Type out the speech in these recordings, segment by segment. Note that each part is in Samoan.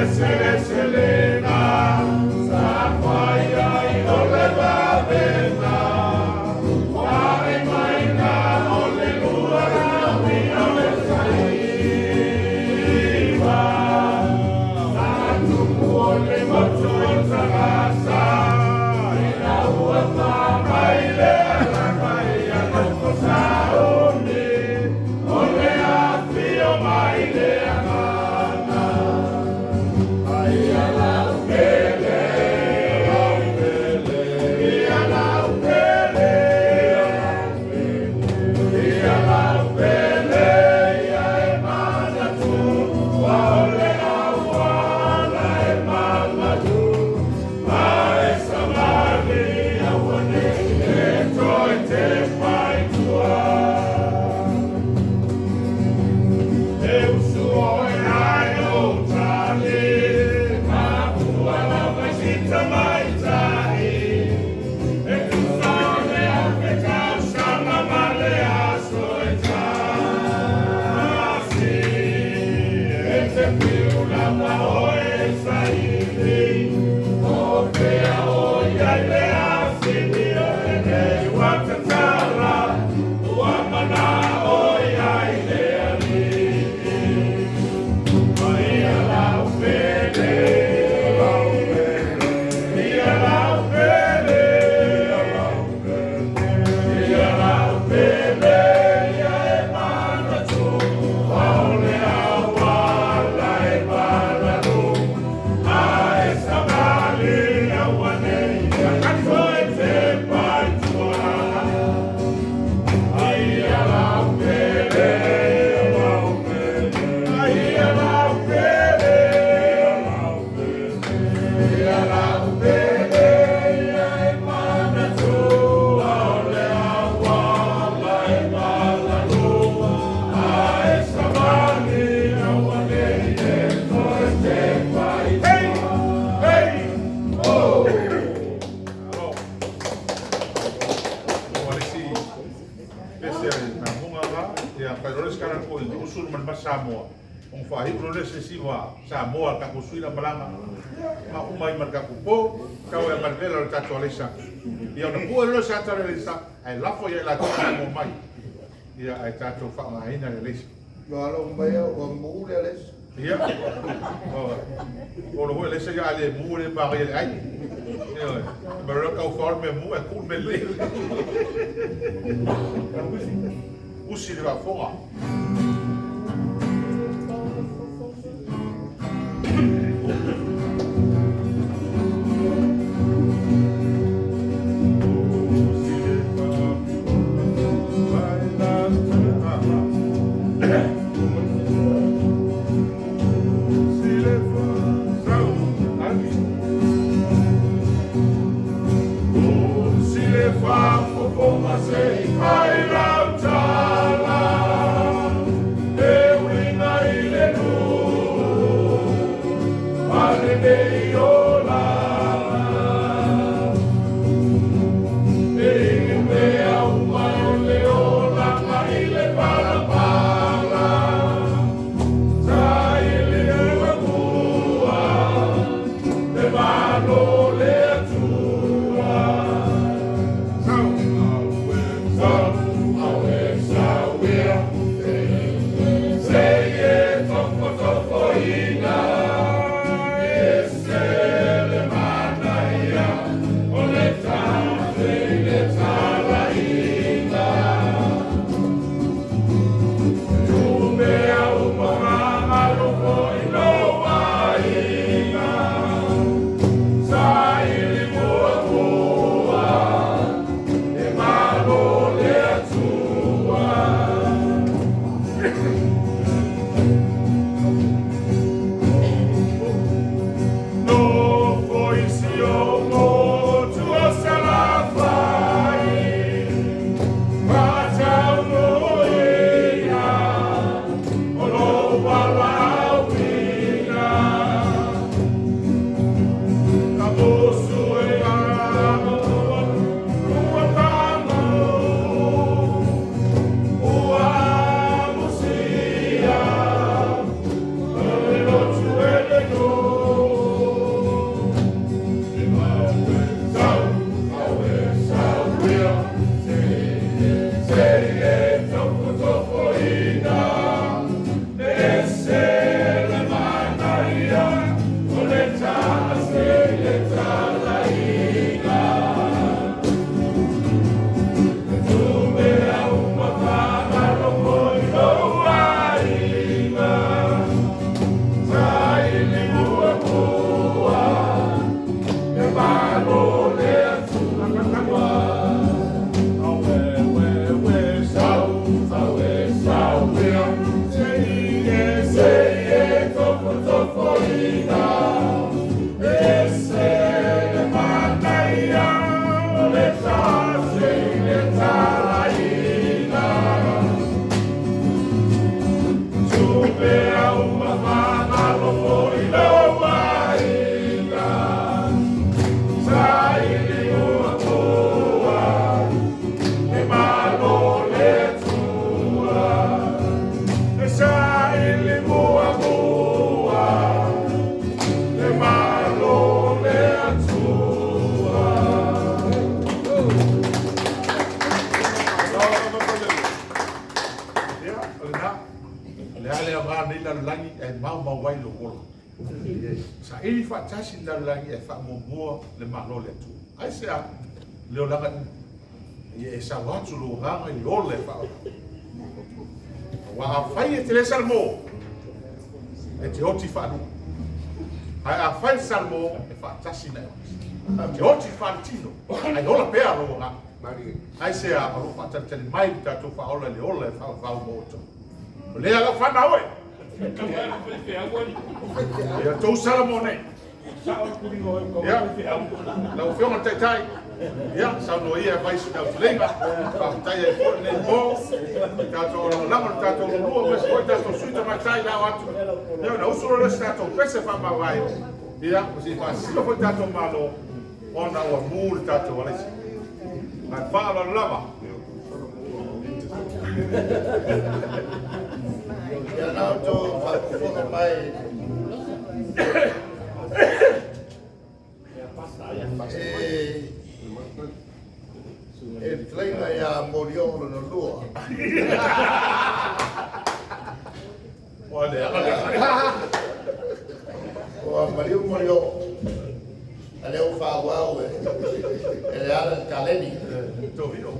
Seleselena sa fai ai o le vavena Ae mai na o le lua raui o le saiva Sa tupu o le motu o Tagasa Ina ua mai le alaka ia loko sauni O le afio mai le agana Ai ala pele, ia lau pele, ia lau pele, ia e manatu, o le auala e mamalu, ae savali aua ne i e toe te tua. E usu oe ai o tali, mapua lava i sita maitai. E tusa o le afe tausaga ma le aso e tasi. E te fiu lava oe e saili, o fea o i ai le asini o lenei ua tatala, ua manao ia i le alii. Ia lau pele, ia lau pele, ia lau pele, ia e manatu, o le auala e malalu, ae savali aua nei ia e te pai tua. Ia lau pele, ia lau pele, ia lau pele, ia e manatu, o le auala e malalu, ae savali aua nei e toe te pai. Hey! Hey! Oh! Alo. O alisi pese ai na munga la ia kai role skara ko i usul man ma Samoa. Ong fahi role se siwa Samoa ka ku suila malanga. Ma uma i man ka ku po kau e man vela o tato alisa. Ia ona pua role sa tare alisa ai lafo ia la mo mai. Ia ai tato fa ngaina le alisa. Ua alo mai au, ua mu le alesa. Ia. O lo ho alisa ia ale mu le ba le ai. Ia. Ma ro kau fa me mu e ku me le. Usi le va fonga. Ia, o lena, le a le aoga o lenei lalolagi ae maumau ai lou ola. Saili faatasi le lalolagi ae faamuamua le Malo o le Atua. Aisea? Le olaga e umi. Ia e sau atu lou agaga i le ola e faaola. Aua afai e te le salamo, e te oti faalua. Ae afai e salamo, e faatasi ona e oti. E te oti faaletino, ae ola pea lou agaga. Aisea? O lo o faatalitali mai le tatou faaola i le ola e faavavau mo outou. O lea lau fanau e! Ia outou salamo nei. Ia, lau Afioga i le Taitai, ia, saunoa ia e fai si tautuleiga, faafetai ai foi lenei po, i tatou lagolago i le tatou lua, aemaise foi tatou sui tamaitai la o atu. Ia, ona usu loa lea o se tatou pese faamavae, ia, se i faasisila foi tatou Malo, ona ua mu le tatou alaisa. Ae faaaloalo lava. Ia na outou faafofoga mai i le fetalaiga ia Molioo lona lua. Ua leaga le. Ua maliu Molioo, a lea ua faaauau e Leala le taleni. Tovio.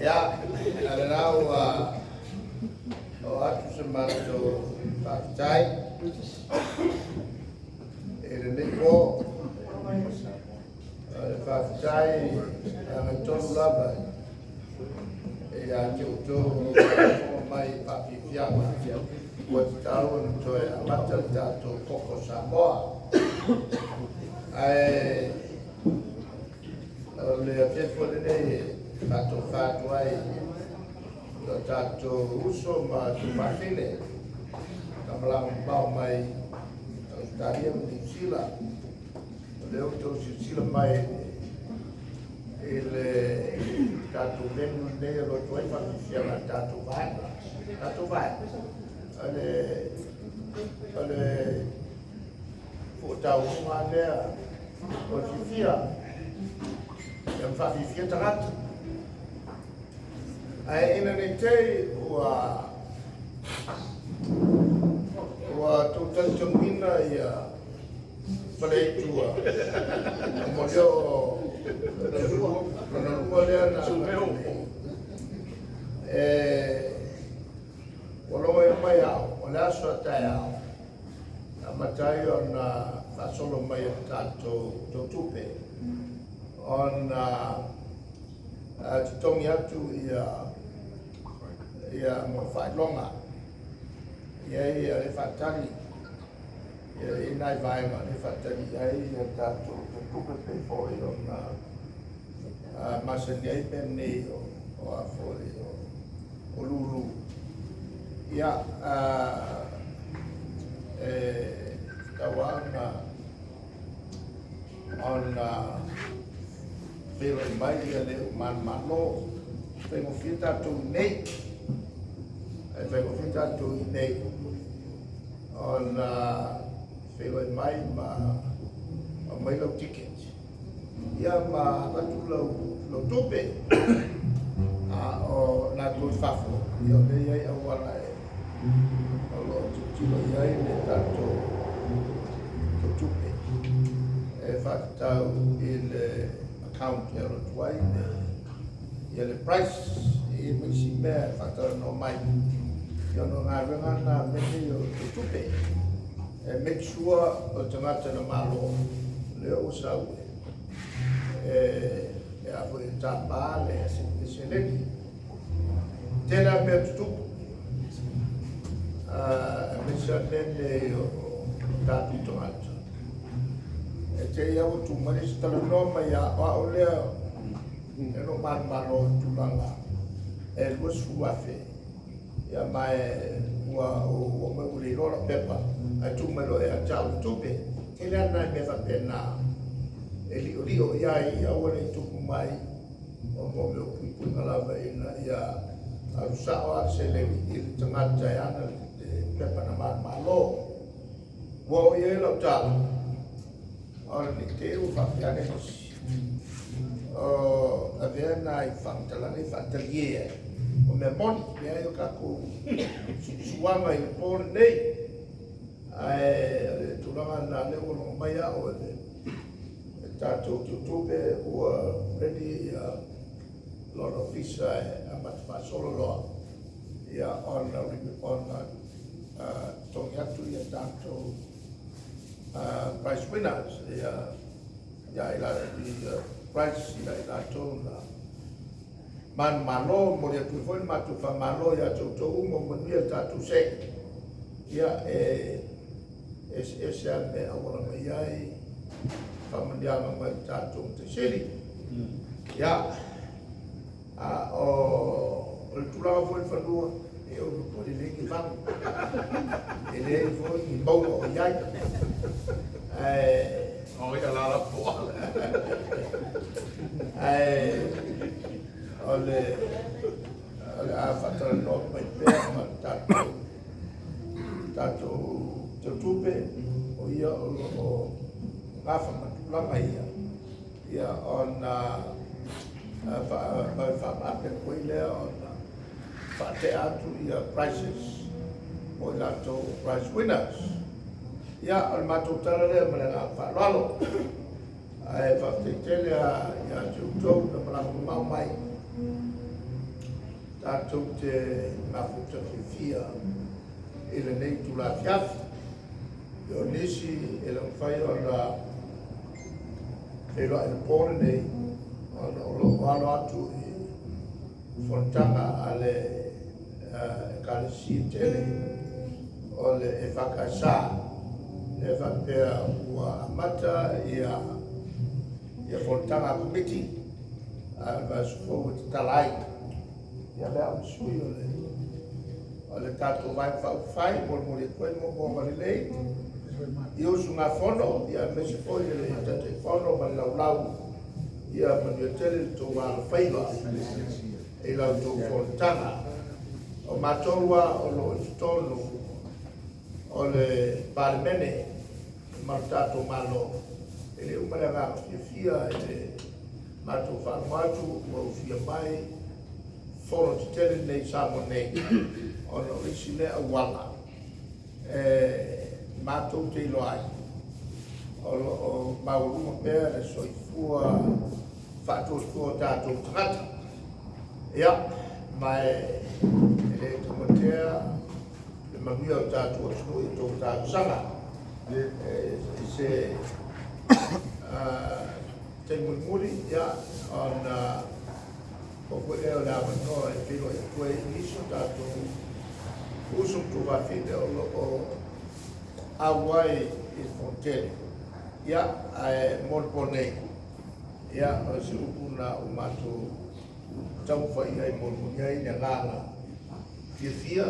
Ia, a lena ua oo atu se matou faafetai i lenei po. O le faafetai agatonu lava ia te outou o faafofoga mai i faafiafiaga ua tatau ona toe amata le tatou Koko Samoa. Ae o le afiafi foi lenei e faatofa atu ai i o tatou uso ma tuafafine na malaga mamao mai Ausetalia ma Niu Sila. O lea ua outou silasila mai i le tatou menu lenei o lo o atu ai faafiafiaga a le tatou vaega. Tatou vaega, o le fuatauga lea o le fiafia, ia ma faafiafia tagata. Ae ina nei te i ua outou talitonuina ia Faleitua o Molioo lona lua lea na e ua logoina mai au o le aso a taeao amata ai ona faasolo mai e le tatou tautupe ona totogi atu ia mo faailoga ia ia le faatali ia i nai vaega le faatali ai ia tatou tautupe pe foi ona masani ai mea nei o a foi o lulu. Ia, e tatau lava ona feiloai mai ia le manumalo. Faigofie tatou i nei. E faigofie tatou i nei ona feiloai mai ma aumai lau ticket. Ia ma avatu lau tupe. A o latou i fafo, ia o lea e i ai auala e o lo o tilotilo i ai le tatou tupe e faatatau i le account e alu atu ai le ia le price i ma isi mea e faatalanoa mai. Ia ona o galuega na mea nei o tupe e make sure o le tagata na malo lea ua sau e a foi e tapa le seleni. Tele a mea tutupu aemaise a mea nei o tatou tagata. E te i au tu mai se talanoa mai a o au lea e no manumalo i tulaga e 20,000 ia ma e ua ua mai ua le iloa lau pepa ae tuu mai loa ia te au le tupe. Tele lava nai mea faapena e liolio i ai aua ne i tupu mai o mea o puipuiga lava ina ia alu sao lava le seleni i le tagata e ana le pepa na manumalo. Ua oo i ai lau tala, o le te i ua faapea ane nisi, o avea nai faamatalaga e faatalie ai, o mea moni, leai o tatou suaga i le po lenei. Ae o le tulaga lena lea ua logo mai au e le tatou teutube ua ready ia lona ofisa e amata faasolo loa ia ona totogi atu ia tatou prize winners ia ia i prize ia i latou na manumalo. Momoli atu ai foi le matou faamalo ia te outou uma ua manuia le tatou se ia e eseese lava mea e auala mai ai faamanuiaga mai le tatou Matai Sili. Ia, a o le tulaga foi i le fanua, e ono po e leai ni vanu, e leai foi ni mauga o i ai. Ae O ia la la po. Ae o le a faatalanoa mai pea ma le tatou teutupe o ia o lo o gafa ma tulaga ia, ia ona faamaape atu ai lea ona faatea atu ia prizes mo i latou prize winners. Ia, o le matou tala lea ma le agaga faaaloalo. Ae faafetai tele ia te outou na malaga mamao mai tatou te mafuta fiafia i lenei itula afiafi. O nisi e le mafai ona feiloai i le po lenei ona o lo o alo atu i fonotaga a le Ekalesia tele o le EFKS lea faapea ua amata ia fonotaga a komiti a o le vaiaso fou e tatala ai. Ia lea o le sui o le tatou Vaega Faaupufai, molimoli atu ai moomooga lelei i usugafono, ia aemaise foi le Taitaifono ma le laulau, ia manuia tele le tou alofaiva i la outou fonotaga. O matou lava o lo o i totonu o le Palemene ma le tatou Malo, e le uma le agaga fiafia i le matou faalogo atu ua ufia mai fono tetele nei i Samoa nei, ona o isi lea auala e matou te iloa ai o lo o maualuga pea le soifua faatuatua o tatou tagata. Ia, ma e le taumatea le manuia o tatou atunuu i tou talosaga. I se taimi mulimuli, ia, ona o foi lea o le avanoa e feiloai atu ai nisi o tatou uso ma tuafafine o lo o auai i le fonotele. Ia, ae mo le po nei, ia, o se upu na o matou taumafai ai molimoli ai le agaga fiafia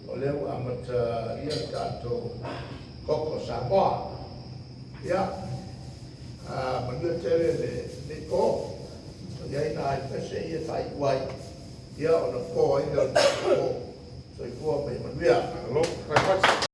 o lea ua amatalia le tatou koko Samoa. Ia, manuia tele lenei po, o i ai nai pese ia e faaiu ai, ia ona po ai lea o le tatou po. Soifua ma ia manuia. Malo.